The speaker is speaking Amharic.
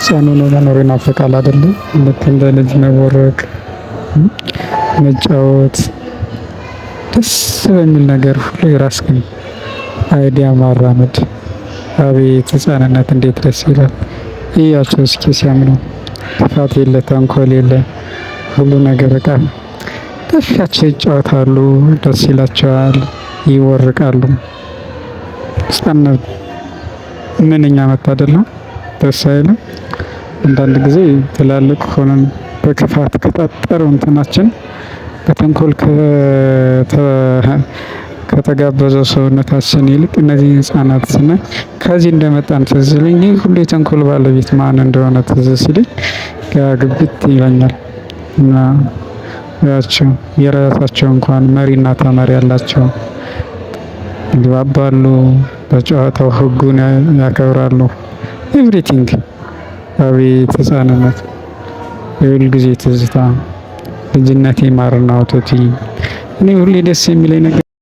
ሕፃን ሆኖ መኖር ይናፍቃል አይደለ? ልክ እንደ ልጅ መቦረቅ፣ መጫወት፣ ደስ በሚል ነገር ሁሉ የራስህን idea ማራመድ። አቤት ሕፃንነት እንዴት ደስ ይላል! እያቸው እስኪ ሲያምኑ፣ ክፋት የለ፣ ተንኮል የለ፣ ሁሉ ነገር በቃ ደሻቸው ይጫወታሉ፣ ደስ ይላቸዋል፣ ይቦርቃሉ። ሕፃንነት ምንኛ መታደል ነው! ደስ አይልም? አንዳንድ ጊዜ ትላልቅ ሆነን በክፋት ከጠጠረው እንትናችን በተንኮል ከተጋበዘው ሰውነታችን ይልቅ እነዚህ ህጻናት ስናይ ከዚህ እንደመጣን ትዝ ይለኝ፣ ይህ ሁሉ የተንኮል ባለቤት ማን እንደሆነ ትዝ ሲለኝ ግብት ይለኛል። እና ያቸው የራሳቸው እንኳን መሪና ተመሪ ያላቸው ይግባባሉ፣ በጨዋታው ህጉን ያከብራሉ። Everything። አቤት ህጻንነት፣ የሁል ጊዜ ትዝታ፣ ልጅነቴ ማርና ወተቴ። እኔ ሁሌ ደስ የሚለኝ ነገር